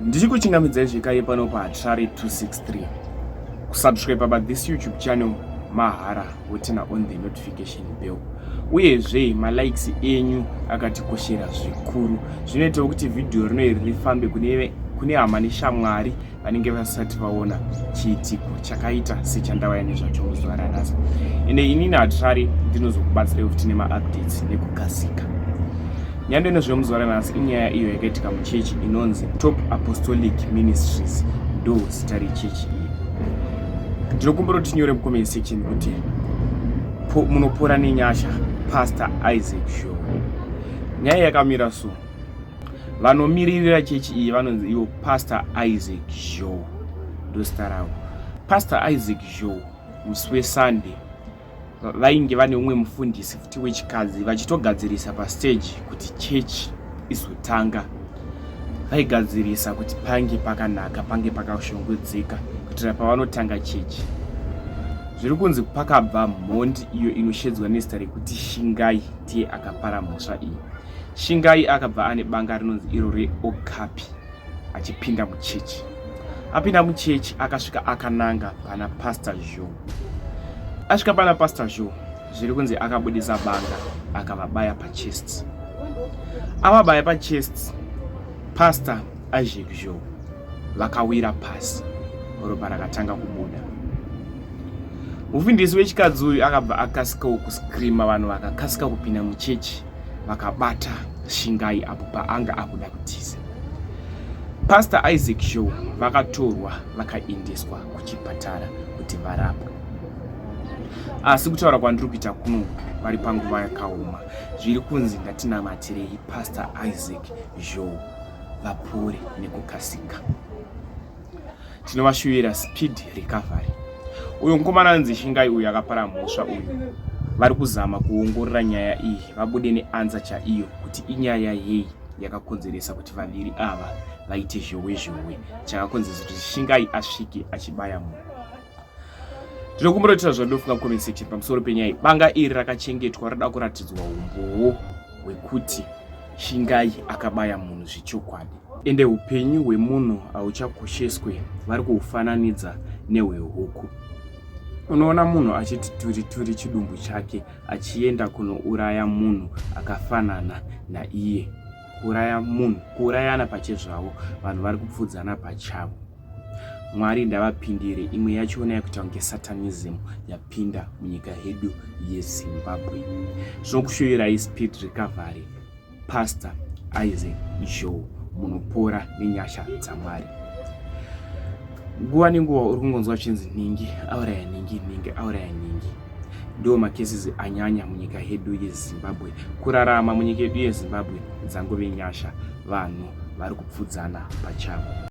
Ndichikuchingamidzai zvekare pano paHatirare 263. Kusubscribe pa this YouTube channel mahara woturn on the notification bell. Uyezve malikes enyu akatikoshera zvikuru. Zvinoitawo kuti vhidhiyo rino iri rifambe kune kune hama neshamwari vanenge vasati vaona chiitiko chakaita sechandauya nezvacho muzuva ranhasi. Ende inini Hatirare ndinozokubatsirai futi nemaupdates nekukasika. Nyaya nezvemuzuva ranhasi inyaya iyo yakaitika muchechi inonzi Top Apostolic Ministries, ndo zita rechechi iyi. Ndinokumbira kuti tinyore mucomment section kuti munopora nenyasha Pastor Isaac Zhou. Nyaya yakamira so, vanomiririra chechi iyi vanonzi ivo Pastor Isaac Zhou, ndo zita ravo. Pastor Isaac Zhou musi weSunday vainge vane umwe mufundisi futi wechikadzi vachitogadzirisa pastage kuti chechi izotanga. Vaigadzirisa kuti pange pakanaka, pange pakashongedzeka kuitira pavanotanga chechi. Zviri kunzi pakabva mhondi iyo inoshedzwa nezita rekuti Shingai, ndiye akapara mhosva iyi. Shingai akabva ane banga rinonzi iro reOkapi achipinda muchechi. Apinda muchechi akasvika akananga pana Pastor Zhou. Asvika pana Pastor Zhou, zviri kunzi akabudisa banga akavabaya pachest. Avabaya pachest, Pastor Isaac Zhou vakawira pasi, ropa rakatanga kubuda. Mufundisi wechikadzi uyu akabva akasikawo kuscreama, vanhu vakakasika kupinda muchechi vakabata Shingai apo paanga akuda kutiza. Pastor Isaac Zhou vakatorwa vakaendeswa kuchipatara kuti varapwe, asi kutaura kwandiri kuita kuno vari panguva yakaoma. Zviri kunzi ngatinamatirei Pastor Isaac Zhou vapore nekukasika. Tinovashuvira speed recovery. Uyu mukomana anonzi Shingai uyu akapara mhosva uyu, vari kuzama kuongorora nyaya iyi vabude neanswer chaiyo kuti inyaya yei yakakonzeresa kuti vaviri ava vaite zhowe zhowe, chakakonzeresa kuti Shingai asvike achibaya munhu. Ndinokumbira kuitira zvandofunga comment section pamusoro penyaya iyi. Banga iri rakachengetwa rada kuratidzwa umbowo hwekuti Shingai akabaya munhu zvechokwadi. Ende upenyu hwemunhu hauchakosheswe, vari kuhufananidza nehwehuku. Unoona munhu achiti turi turi chidumbu chake achienda kunouraya munhu akafanana naiye. Kuuraya munhu, kuurayana pachezvavo, vanhu vari kupfudzana pachavo. Mwari ndavapindire. Imwe yachona yakuita kunge satanism yapinda munyika yedu yeZimbabwe. Zvinokushuvirai speed recovery, Pastor Isaac Zhou, munopora nenyasha dzaMwari. Nguva nenguva uri kungonzwa chinzi nhingi auraya nhingi, nhingi auraya nhingi. Ndo macases anyanya munyika yedu yeZimbabwe. Kurarama munyika yedu yeZimbabwe dzangove nyasha, vanhu vari kupfudzana pachavo.